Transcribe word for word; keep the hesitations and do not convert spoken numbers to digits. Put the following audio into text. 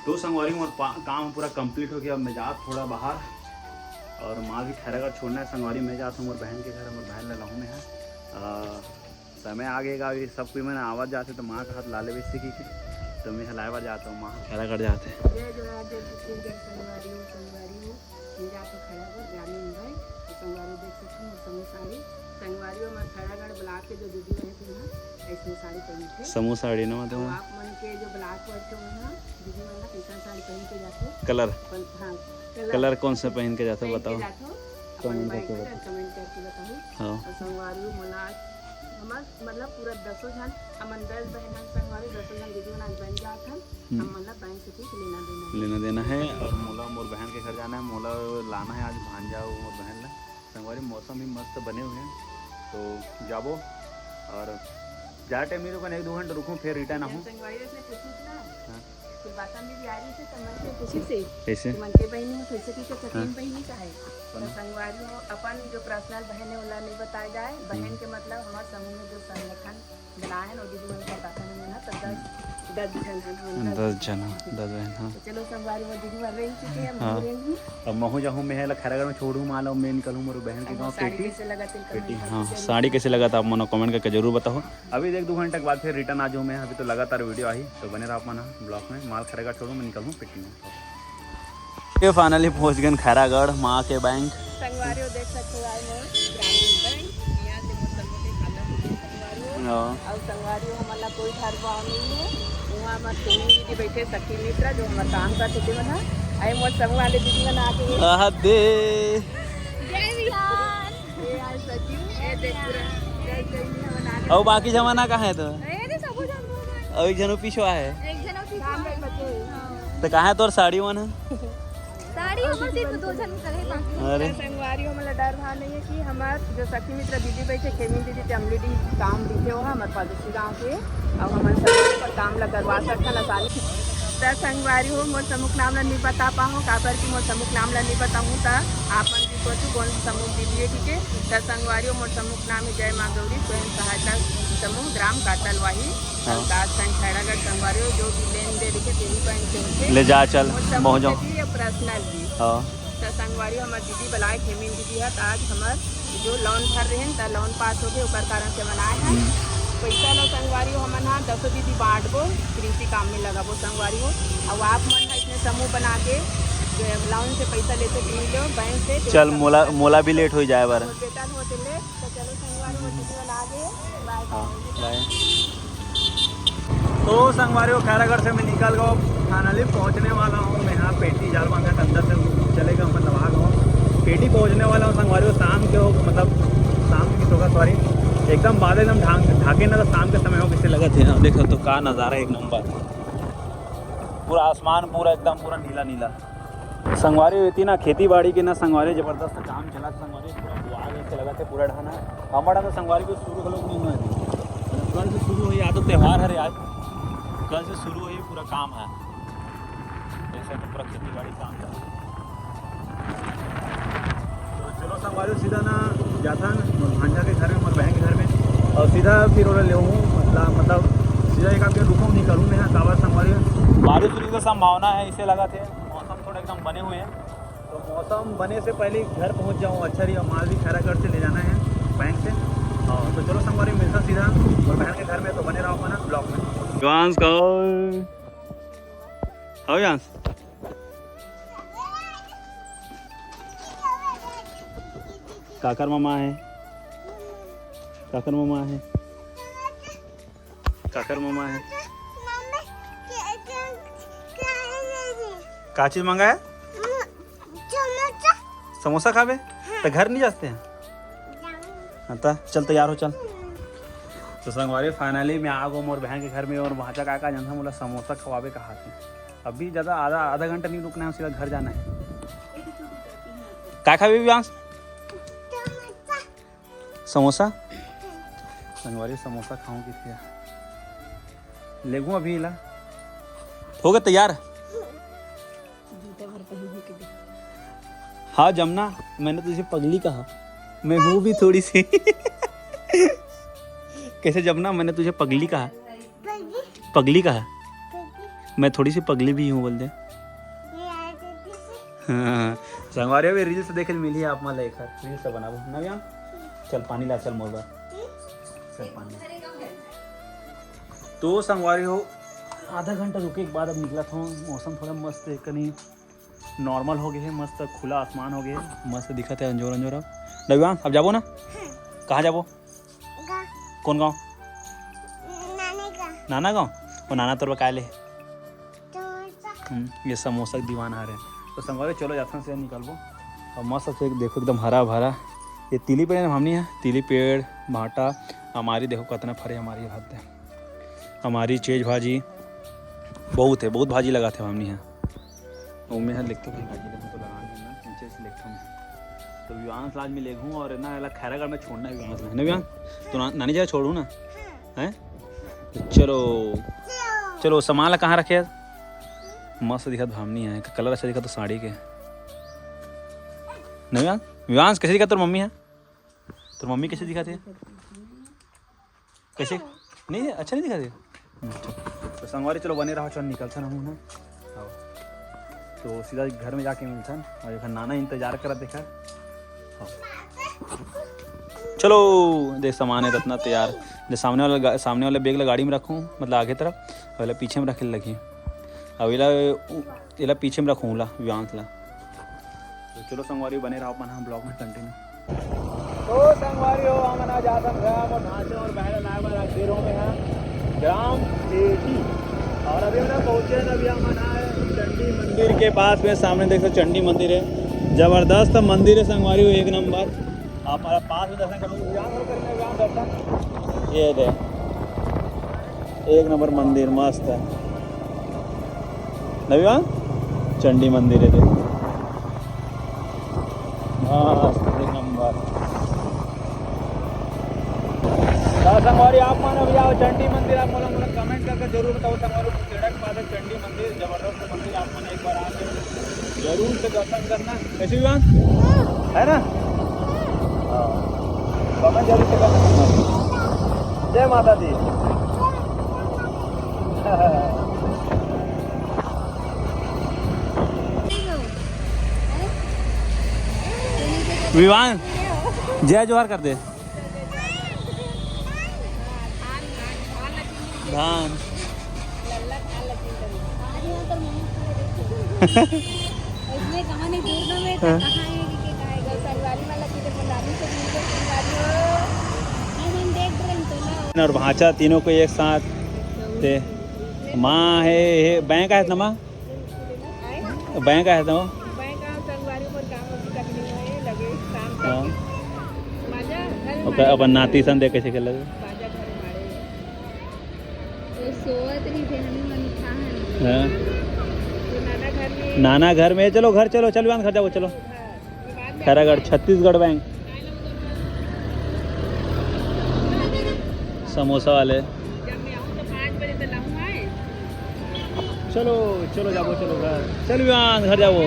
तो संगवारी, मोर पा-, काम पूरा complete हो गया। अब मैं जात थोड़ा बाहर और माँ भी खैरागढ़ छोड़ना है। संगवारी, मैं जात हूँ मोर बहन के घर, मोर बहन ला लाहूँ मैं ह। अ, समय आ गए गा, अभी सब कोई मन आवत जात हे, तो माँ कहत ला लेबे से कहिके, तो मैं ह लाए बर जात हूँ, माँ खैरागढ़ जात हे। जय जोहार, जय छत्तीसगढ़, संगवारी हो, संगवारी हो। ये जात हो खड़ा हो ग्रामीण भाई, तो संगवारी देख सकते हो, समूह साड़ी। संगवारी हो, हमारे खैरागढ़ ब्लॉक के जो दीदी रहे थे ना, ऐसने साड़ी पहनी थे। समूह साड़ी ना, मतलब? आप मन के जो ब्लॉक वर्क के हो ना, दीदी मन ना कैसन साड़ी पहन के जाते हो? कलर? हाँ, कलर कौन से पहन के जाते हो, बताओ। कमेंट करके बताओ। कमेंट करके बताओ। हाँ। और संगवारी हो, मोला आज हमार मतलब पूरा दसों झन, हमन दस बहन हन संगवारी, दसों झन दीदी मन आज बन जात हन। हम्म। हमन ला बैंक से कुछ लेना देना है। लेना देना है और मोला मोर बहन के घर जाना है, मोला लाना है आज भांजा अउ मोर बहन ला। संगवारी, मौसम भी मस्त बने हुए हैं, तो जाबो और ज्यादा टाइम नहीं रुकन, एक दो घंटा रुकूं, फिर रिटर्न आहूं। संगवारी, इसने पूछी थी ना, हाँ। फिर बातन भी आ रही थी, तो मन के पूछी से कैसे? कि मन के बहनी हो, कैसे की के हाँ। बहनी का है? तो ना। संगवारी हो, अपन जो पर्सनल बहन है, ओला नहीं बताया जाए। बहन हम्म। के मतलब हमारे समूह में जो संगठन बनाए हैं, वो दीदी मन का बताने में ना, तो दस, दस जन हैं, हम दस। दस जन, हाँ, दस जन, हाँ। तो चलो, संगवारी, वो दीदी मन रही चुके हैं, हम हाँ। भी रहेंगे। अब महू जाहूँ, मैं ला खैरागढ़ में छोड़ू, माँ ला मैं निकलूँ मोर बहन के अब गाँव साड़ी पेटी। कैसे लगा, तिलका पेटी, में हाँ, जरूर। साड़ी कैसे लगा था, आप मन कमेंट करके जरूर बताओ। अभी एक दो घंटे के बाद फिर रिटर्न आ जाऊँ मैं, अभी तो लगातार वीडियो आही, तो बने रहो अपना ब्लॉग में। माँ ला खैरागढ़ छोड़ू, मैं निकलूँ पेटी में। ये finally पहुंच गए खैरागढ़ माँ के बैंक। संगवारी हो, देख सकते हो, आए मोर ग्रामीण बैंक। यहाँ से मोर सबो के खाता खुले, संगवारी हो। हाँ। और संगवारी हो, हमन ला कोई घर बाव नहीं है। वहाँ हमार सोनी दीदी बैठे, सखी मित्रा, जो हमार काम करते थे, वहाँ। आए मोर समूह वाले दीदी मन आ गए। आह दे। जय विहान। ये आज सचिव, ये देख पूरा, जय जय विहान, हमन आ गए। और बाकी जमाना कहाँ है तो? अरे, सबो जन हो गए। और एक जन पीछे है। एक जन पीछे है। हाँ। तो कहाँ है तोर साड़ी मन है? साड़ी हमर सिर्फ दो झन करे बाकी। अरे। संगवारी हो, मोला डर भाव नहीं है कि हमार जो सखी मित्र दीदी बैठे, खेमी दीदी, चमली दी काम दिखे हो, हमार पड़ोसी गाँव के, और हमन सब पर काम ला करवा सकथन आसानी। त संगवारी हो, मोर समूह नाम ला नहीं बता पाहूँ, काबर कि मोर समूह नाम ला नहीं बताहूँ त आप मन भी सोचू कौन समूह दीदी है, ठीक है? त संगवारी हो, मोर समूह नाम है जय माँ गौरी स्वयं सहायता समूह ग्राम कातलवाही। हाँ। अवकाश संग खैरागढ़ संगवारी हो, जो भी लेन देन रहिथे, तेही बैंक से होथे। ले जा चल, मोर समूह मोहजो। के भी या पर्सनल भी। हाँ। त संगवारी हो, हमर दीदी बलाए खेमिन दीदी ह, त आज हमर जो लोन भर रहे त लोन पास हो गए, ओकर कारण से मनाए हन। हम्म। पैसा ला संगवारी हो, हमन ह दसों दीदी बांटबो, कृषि काम में लगाबो संगवारी हो। अब आप मन ह इसने समूह बना के, जे लोन से पैसा लेते नहीं लो बैंक से, चल, मोला, मोला भी लेट हो जाए बर। मोर बेटा होते लेट। तो चलो संगवारी हो, दीदी मन आ गए। बाय। हाँ, बाय। तो संगवारी हो, खैरागढ़ से मैं निकल गया, finally पहुंचने वाला हूँ मैं यहाँ पेटी। जाल बांधा के अंदर से चलेगा, मतलब आ गया पेटी पहुंचने वाला हूँ संगवारी हो। शाम के हो, मतलब शाम की होगा, सॉरी, एकदम बादल एकदम ढाक, ढाके ना, तो शाम के समय हो कैसे लगा थे। देखो तो का नज़ारा, एक नंबर, पूरा आसमान पूरा एकदम पूरा नीला नीला। संगवारी हो, इतना खेती बाड़ी के ना संगवारी, जबरदस्त काम चला संगवारी, पूरा बुआ गए से लगा थे पूरा ढाना। हमर ढाना संगवारी हो शुरू घलो नहीं हुआ है, कल से शुरू हुई, आज तो त्यौहार हरे, आज कल से शुरू हुई पूरा काम है, जैसे तो पूरा खेती बाड़ी काम चला। तो चलो संगवारी हो, सीधा ना जाथन मोर भांजा के घर में, मोर बहन के घर में, और सीधा फिर ओला लेहूँ, मतलब, मतलब सीधा एक आध दिन रुकूँ, नहीं करूँ मैं यहाँ, काबर संगवारी हो, बारिश उरिश का संभावना है, इसे लगा थे मौसम थोड़ा एकदम बने हुए हैं। तो मौसम बने से पहले घर पहुंच जाऊं, अच्छा रही, माल भी खैरागढ़ से ले जाना है बैंक से। हाँ, तो चलो संगवारी, मिलता सीधा और बहन के घर में, तो बने रहो अपना ब्लॉग में। Yvonne, go। How, Yvonne? काकर मामा है, काकर मामा है, काकर मामा है। का चीज मंगा है? समोसा खाबे? तो घर नहीं जाते हैं? हाँ, तो चल, तैयार हो, चल। तो संगवारी, finally मैं आ गो मोर बहन के घर में, और भांजा काका जन मोला समोसा खवाबे कहा थे। अभी ज़्यादा आधा, आधा घंटा नहीं रुकना है, सीधा घर जाना है। का खाबे विवांश? समोसा। संगवारी, समोसा खाऊं किथे? लेगू अभी ला। हो गया तैयार? जूता भर पहन के दे। हाँ जमुना, मैंने तुझे पगली कहा, मैं हूँ भी थोड़ी सी। कैसे जमुना, मैंने तुझे पगली कहा? पगली? पगली कहा? पगली? मैं थोड़ी सी पगली भी हूँ, बोल दे। हाँ, संगवारी हो, ये reels देखे मिली है आप मन ला, एक रील्स बनाबो ना भैया। चल पानी ला, चल मोर बर। चल पानी। तो संगवारी हो, आधा घंटा रुके के बाद अब निकलत हूँ। मौसम थोड़ा मस्त है, कनी नॉर्मल हो गए है, मस्त खुला आसमान हो गए है, मस्त दिखत है अंजोर अंजोर। अब ना विवांश, अब जाबो ना? कहाँ जाबो? गा। कौन गाँव? नाना गा। नाना गाँव? वो नाना तोर बर का ले? समोसा। हम्म, ये समोसा के दीवाना हरे। तो संगवारी, चलो जाथन से निकलबो। अब मस्त से देखो, एकदम हरा भरा। ये तीली पेड़ है, हमनी है तीली पेड़, भाटा, हमारी देखो कितना फरे हमारी भात है। हमारी चेज भाजी बहुत है, बहुत भाजी लगाते हैं हमनी है। ओमे हर लिखतो भाई भाजी देखो तो लगा देना, नीचे से लिखतो मैं। तो विवांश ला आज मैं लेगहूँ और ना, एला खैरागढ़ में छोड़ना है विवांश ला, है ना विवांश? तो ना, नानी जगह छोड़ू ना, हैं? तो चलो, चलो, सामान ला कहाँ रखे यार? मस्त दिखत भामनी है, कलर अच्छा दिखत तो साड़ी के। नहीं विवांश, विवांश कैसे दिखत तोर मम्मी है? तोर मम्मी कैसे दिखत है? कैसे? नहीं, अच्छा नहीं दिखत है। अच्छा। तो संगवारी, चलो बने रहो, चल निकलथन हम ना। आओ। तो सीधा घर में जाके मिलथन, और एखन नाना इंतजार करत देखा। हाँ। चलो, देख सामान है इतना तैयार। जो सामने वाला गा-, सामने वाले बैग ला गाड़ी में रखूँ, मतलब आगे तरफ, वाला पीछे में रखे लगी। अब एला, उ-, एला पीछे में रखूँ ला, विवांश ला। तो चलो संगवारी, बने रहो अपन हम ब्लॉग में कंटिन्यू। तो संगवारी हो, हम ना जाथन घर, मोर ढांचे और बहरा लाए वाला देर हो गया ग्राम एटी। और अभी हम ना पहुँचे ना, अभी हम ना है चंडी मंदिर के पास में, सामने देख सकते चंडी मंदिर है, जबरदस्त मंदिर है संगवारी हो, एक नंबर। आप हमारा पास में दर्शन करो, यहाँ पर करेंगे, यहाँ दर्शन। ये दे, एक नंबर मंदिर, मस्त है। नवीवान चंडी मंदिर है, देख, मस्त, एक नंबर। तो संगवारी, आप मन अभी आओ चंडी मंदिर, आप मोला, मोला कमेंट करके जरूर बताओ संगवारी, कुछ चढ़क पादक चंडी मंदिर, जबरदस्त मंदिर, आप मन एक बार आके जरूर से दर्शन करना। कैसे विवान? है ना? हाँ। कमेंट जरूर से करना। जय माता दी। विवान, जय जोहार कर दे। धान। इसमें कहानी दूर ना में हाँ। कहाँ है कि, कि कहाँ है? गौ संगवारी वाला की तो नानी से मिल के संगवारी हो। हम, हम देख रहे हैं तो ना। और भांचा तीनों को एक साथ थे। माँ है, है, बैंक आहे ना माँ? बैंक आहे ना माँ? बैंक आहे, संगवारी पर काम अभी तक नहीं हुए, लगे काम हाँ। करके। मजा, घर में ओकर अपन नाती सन देख कैसे खेलत है। बाजा घर मारे। वो सोवत रहिथे, हमन उठा हन। हाँ। तो नाना घर में। नाना घर में, चलो घर चलो, चल विवान घर जाओ, चलो। हाँ, विवान में खैरागढ़, छत्तीसगढ़ बैंक। समोसा वाले। जब मैं आऊँ तो पाँच बजे तो लाऊँ आए। चलो, चलो जाओ, चलो घर। चल विवान घर जाओ।